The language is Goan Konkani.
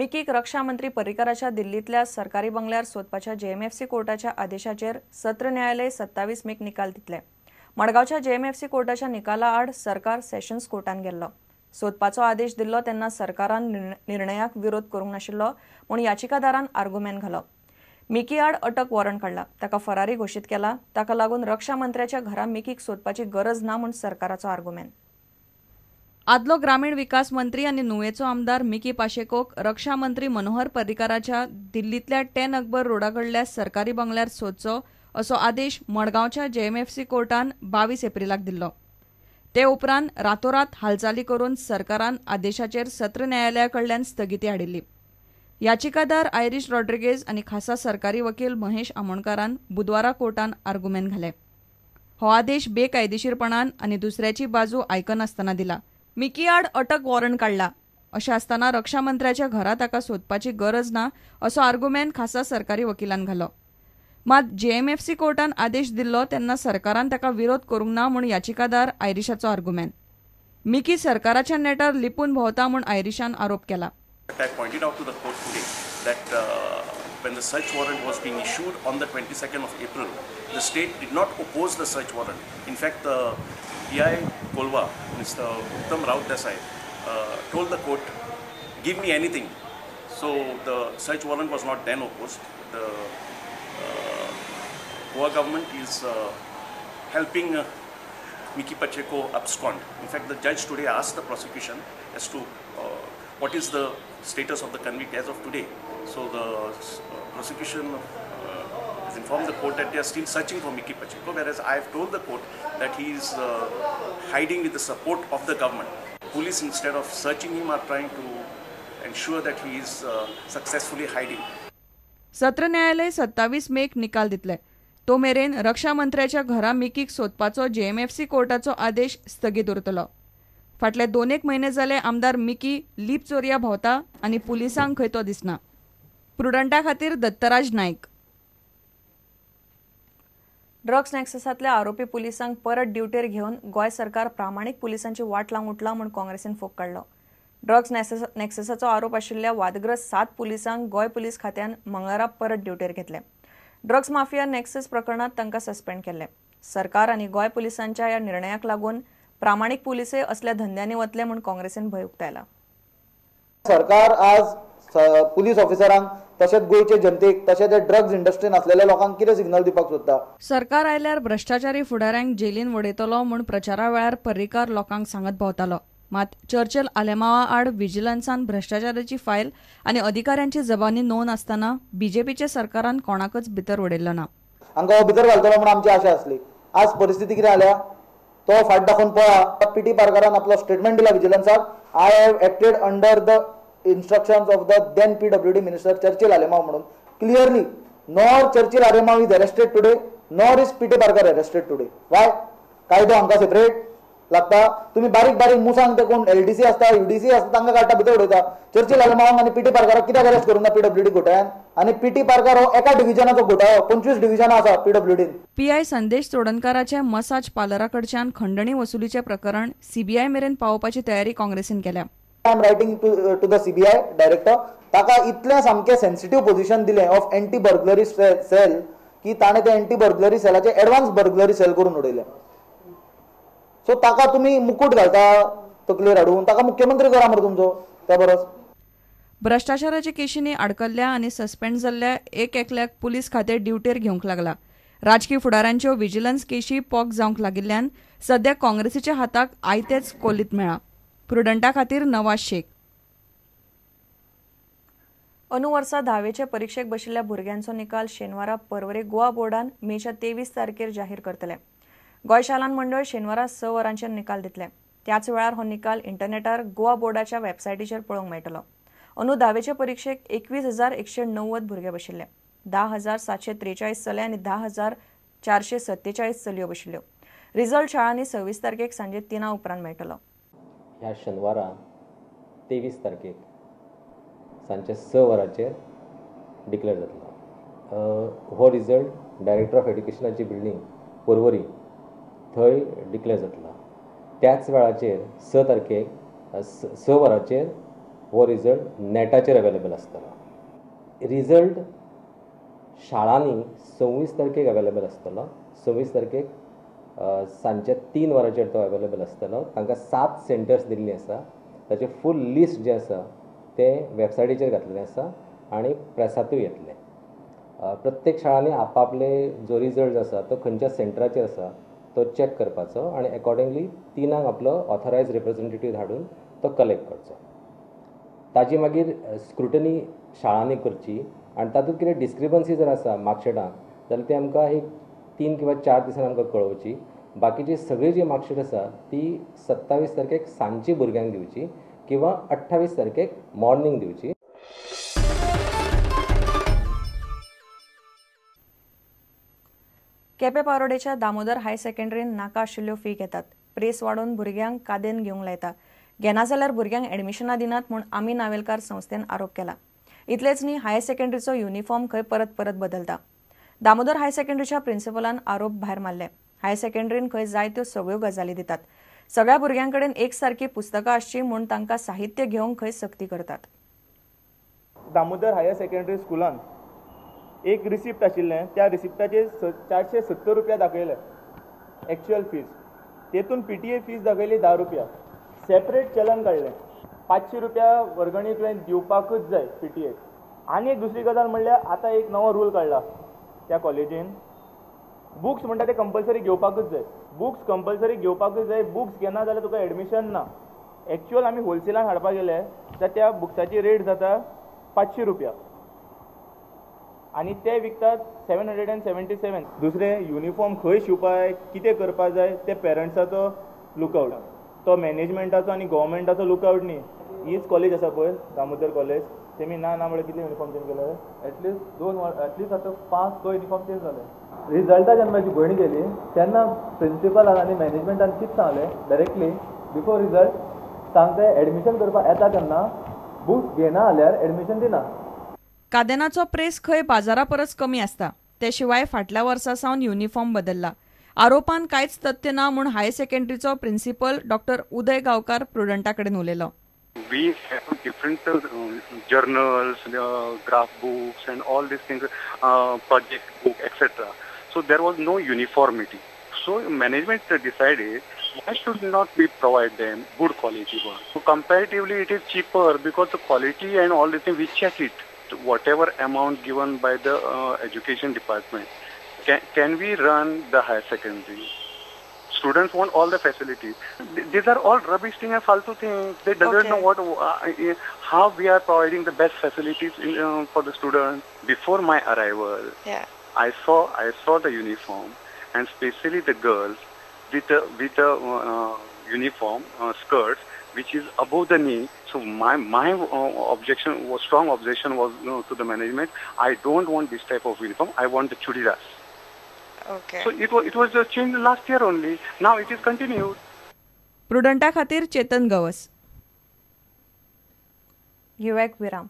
मिकीक रक्षा मंत्री पर्रीकाराच्या दिल्लींतल्या सरकारी बंगल्यार सोदपाच्या जेएमएफसी कोर्टाच्या आदेशाचेर सत्र न्यायालय 27 मेक निकाल दितले. मडगांवच्या जेएमएफसी कोर्टाच्या निकाला आड सरकार सेशन्स कोर्टान गेल्लो. सोदपाचो आदेश दिल्लो तेन्ना सरकारान निर्णयाक विरोध करूंक नाशिल्लो म्हूण याचिकादारान आर्गुमेंट घालो. मिकी आड अटक वॉरंट काडला, ताका फरारी घोशीत केला. ताका लागून रक्षा मंत्र्याच्या घरा मिकीक सोदपाची गरज ना म्हूण सरकाराचो आर्गुमेंट. आदलो ग्रामीण विकास मंत्री आनी नुवेचो आमदार मिकी पाशेकोक रक्षा मंत्री मनोहर पर्रीकाराच्या दिल्लींतल्या 10 अकबर रोडा कडल्या सरकारी बंगल्यार सोदचो असो आदेश मडगांवच्या जेएमएफसी कोर्टान 22 एप्रिलाक दिल्लो. ते उपरांत रातोरात हालचाली करून सरकारान आदेशाचेर सत्र न्यायालया कडल्यान स्थगिती हाडिल्ली. याचिकादार आयरीश रॉड्रिगेज आनी खासा सरकारी वकील महेश आमोणकारान बुधवारा कोर्टान आर्गुमेंट घाले. हो आदेश बेकायदेशीरपणान आनी दुसऱ्याची बाजू आयकनासतना दिला. मिकी आड अटक वॉरंट काडला अशें आसतना रक्षा मंत्र्याच्या घरा ताका सोदपाची गरज ना असो आर्गुमेंट खासा सरकारी वकिलान घालो. मात जेएमएफसी कोर्टान आदेश दिल्लो तेन्ना सरकारान ताका विरोध करूंक ना म्हूण याचिकादार आयरिशाचो आर्गुमेंट. मिकी सरकाराच्या नेटार लिपून भोंवता म्हूण आयरिशान आरोप केला. I pointed out to the court today that when the search warrant was being issued on the 22nd of April, the state did not oppose the search warrant. In fact, the PI Kolva, Mr. Uttam Raut Desai, told the court, give me anything. So the search warrant was not then opposed. The Goa government is helping Mickky Pacheco abscond. In fact, the judge today asked the prosecution as to what is the status of the convict as of today. So the prosecution has informed the court that they are still searching for Mickky Pacheco, whereas I have told the court that he is hiding with the support of the government. Police, instead of searching him, are trying to ensure that he is successfully hiding. सत्र न्यायालय 27 मेक निकाल दितले. तो मेरेन रक्षा मंत्र्याच्या घरा मिकीक सोदपाचो जेएमएफसी कोर्टाचो आदेश स्थगीत उरतलो. फाटले 2-1 म्हयने जाले आमदार मिकी लीप चोरया भोंवता आनी पुलिसांक खंय तो दिसना. प्रुडंटा खातीर दत्तराज नायक. ड्रग्स नॅक्ससांतल्या आरोपी पुलिसांक परत ड्युटेर घेवन गोंय सरकार प्रामाणीक पुलिसांची वाट लावंक उठला म्हूण काँग्रेसीन फोग काडलो. ड्रग्स नॅक्ससाचो आरोप आशिल्ल्या वादग्रस्त 7 पुलिसांक गोंय पुलीस खात्यान मंगळारा परत ड्युटेर घेतले. ड्रग्स माफिया नॅक्सस प्रकरणांत तांकां सस्पेंड केल्ले. सरकार आनी गोंय पुलिसांच्या ह्या निर्णयाक लागून प्रामाणीक पुलिसय असल्या धंद्यांनी वतले म्हूण काँग्रेसीन भंय उक्तायला. सरकार आज पुलीस ऑफिसरांक तशेंच गोंयचे जनतेक तशेंच ड्रग्स इंडस्ट्रीन आसलेल्या लोकांक कितें सिग्नल दिवपाक सोदता? सरकार आयल्यार भ्रश्टाचारी फुडाऱ्यांक जेलीन वडयतलो म्हूण प्रचारा वेळार पर्रीकार लोकांक सांगत भोंवतालो. मात चर्चिल आलेमावा आड विजिलन्सान भ्रश्टाचाराची फायल आनी अधिकाऱ्यांची जबानी नोंद आसतना बीजेपीच्या सरकारान कोणाकच भितर वडयल्लो ना. हांकां भितर घालतलो म्हूण आमची आशा आसली. आज परिस्थिती कितें जाल्या? तो फाट दाखोवन पळा. पीटी पारकारान आपलो स्टेटमेंट दिला विजिलन्साक, I have acted under the instructions of the then PWD minister Churchill Alemao म्हणून. Clearly nor Churchill Alemao is arrested today, nor is P T Parkar arrested today. Why? कायदो हांकां सेपरेट लागता. तुमी बारीक बारीक मुसांक ते कोण एलडीसी आसता, युडीसी आसता तांकां काडटा भितर उडयता. चर्चिल आलेमावांक आनी पीटी पारकाराक कित्याक अरेस्ट करूंक ना पीडब्ल्यूडी घोटाळ्यान? आनी पीटी पारकार हो एका डिव्हिजनाचो घोटाळो, 25 डिव्हिजनां आसा पीडब्ल्यूडीन. पीआय संदेश चोडणकाराच्या मसाज पार्लरा कडच्यान खंडणी वसुलीचें प्रकरण सीबीआय मेरेन पावोवपाची तयारी काँग्रेसीन केल्या. I am writing to the CBI director. ताका इतलें सामकें सेन्सिटीव पोझिशन दिलें ऑफ एंटी बर्गलरी सेल की ताणें ते एंटी बर्गलरी सेलाचें एडवान्स बर्गलरी सेल करून उडयलें. सो ताका तुमी मुकूट घालता तकलेर हाडून, ताका मुख्यमंत्री करा मरे तुमचो त्या बरस. भ्रश्टाचाराच्या केशींनी आडकल्ल्या आनी सस्पेंड जाल्ल्या एक एकल्याक पुलीस खातें ड्युटेर घेवंक लागला. राजकी फुडाऱ्यांच्यो विजिलन्स केशी पोक जावंक लागिल्ल्यान सद्या काँग्रेसीच्या हाताक आयतेच कोलीत मेळ्ळां. प्रुडंटा खातीर नवाज शेख. अंदू वर्सा 10वेचे परिक्षेक बशिल्ल्या भुरग्यांचो निकाल शेनवारा परवरे गोवा बोर्डान मेच्या 23 तारखेर जाहीर करतले. गोंय शालांत मंडळ शेनवारा 6 वरांचेर निकाल दितले. त्याच वेळार हो निकाल इंटरनेटार गोवा बोर्डाच्या वेबसायटीचेर पळोवंक मेळटलो. अंदू 10वेचे परिक्षेक 21,190 भुरगे बशिल्ले. 10,743 चले आनी 10,447 चलयो बशिल्ल्यो. रिजल्ट शाळांनी 26 तारखेक सांजे 3 उपरांत मेळटलो. ह्या शेनवारा 23 तारखेक सांजचे 6 वरांचेर डिक्लेअर जातलो. हो रिजल्ट डायरेक्टर ऑफ एड्युकेशनाची बिल्डींग पर्वरी थंय डिक्लेअर जातलो. त्याच वेळाचेर 6 तारखेक 6 वरांचेर हो रिजल्ट नॅटाचेर अवेलेबल आसतलो. रिजल्ट शाळांनी 26 तारखेक अवेलेबल आसतलो. 26 तारखेक सांजच्या 3 वरांचेर तो अवेलेबल आसतलो. तांकां 7 सेंटर्स दिल्लीं आसा. ताचें फूल लिस्ट जें आसा तें वेबसायटीचेर घातलेलें आसा आनी प्रेसांतूय येतलें. प्रत्येक शाळांनी आपआपले जो रिजल्ट आसा तो खंयच्या सेंटराचेर आसा तो चॅक करपाचो आनी एकॉर्डिंगली 3 आपलो ऑथरायज रिप्रेझेंटेटीव धाडून तो कलेक्ट करचो. ताजी मागीर स्क्रुटनी शाळांनी करची आनी तातूंत कितें डिस्क्रिपन्सी जर आसा मार्कशीटांत जाल्यार ते आमकां एक 3 किंवा 4 दिसांनी आमकां कळोवची. बाकीची सगळी जी मार्कशीट आसा ती 27 तारखेक सांजची भुरग्यांक दिवची किंवा 28 तारखेक मॉर्निंग दिवची. केपें पारोडेच्या दामोदर हायर सेकंडरीन नाका आशिल्ल्यो फी घेतात. प्रेस वाडोवन भुरग्यांक कादेन घेवंक लायता. घेना जाल्यार भुरग्यांक एडमिशनां दिनात म्हूण आमी नावेलकार संस्थेन आरोप केला. इतलेंच न्ही, हायर सेकंडरीचो युनिफॉर्म खंय परत परत बदलता. दामोदर हायर सेकंडरीच्या प्रिन्सिपलान आरोप भायर मारले. हायर सेकंडरीन खंय जाय त्यो सगळ्यो गजाली दितात. सगळ्या भुरग्यांकडेन एकसारकी पुस्तकां आसची म्हूण तांकां साहित्य घेवंक खंय सक्ती करतात. दामोदर हायर सेकंडरी स्कुलान एक रिसिप्ट आशिल्लें, त्या रिसिप्टाचेर 470 रुपया दाखयले एक्चुअल फीज. तेतून PTA fees दाखयली 10 रुपया. सेपरेट चलन काडलें 500 रुपया वर्गणी तुवें दिवपाकूच जाय PTA. आनी एक दुसरी गजाल म्हणल्यार आतां एक नवो रूल काडला त्या कॉलेजीन, बुक्स म्हणटा ते कंपल्सरी घेवपाकूच जाय. बुक्स कंपल्सरी घेवपाकूच जाय. बुक्स घेना जाल्यार तुका एडमिशन ना. एक्चुअल आमी होलसेलान हाडपाक गेले जाल्यार त्या बुक्साची रेट जाता 500 रुपया आनी ते विकतात 777. दुसरें युनिफॉर्म खंय शिंवपाक कितें करपाक जाय ते पेरंट्साचो लुकआवट, तो मॅनेजमेंटाचो आनी गव्हर्मेंटाचो लुकआवट न्ही. हीच कॉलेज आसा पळय दामोदर कॉलेज, तेमी ना ना म्हळ्यार कितले युनिफॉर्म चेंज केले? एटलिस्ट एटलिस्ट आतां 5-6 युनिफॉर्म चेंज जाले. रिजल्टा जेन्ना म्हाजी भयण गेली तेन्ना प्रिंसिपलान आनी मॅनेजमेंटान कितें सांगलें डायरेक्टली बिफोर रिजल्ट सांगते एडमिशन करपाक येता तेन्ना बुक्स घेना जाल्यार एडमिशन दिना. कादेनाचो प्रेस खंय बाजारा परस कमी आसता. ते शिवाय फाटल्या वर्सा सावन युनिफॉर्म बदलला. आरोपान कांयच तथ्य ना म्हूण हायर सेकंडरीचो प्रिन्सिपल डॉक्टर उदय गांवकार प्रुडंटा कडेन उलयलो. We have different journals, graph books and all these things, project book, etc. So there was no uniformity. So management decided, why should not we provide them good quality one? So comparatively it is cheaper because the quality and all the things, we check it. Whatever amount given by the education department, can we run the higher secondary? Students want all the facilities. These are all rubbish thing and faltu things. They doesn't know what how we are providing the best facilities for the students. Before my arrival, yeah, I saw the uniform, and especially the girls with a uniform skirts which is above the knee. So my objection was, strong objection was to the management. I don't want this type of uniform. I want the chudidars. Okay. So it was just changed last year only. Now it is continued. प्रुडंटा खातीर चेतन गवस. घेवया एक विराम.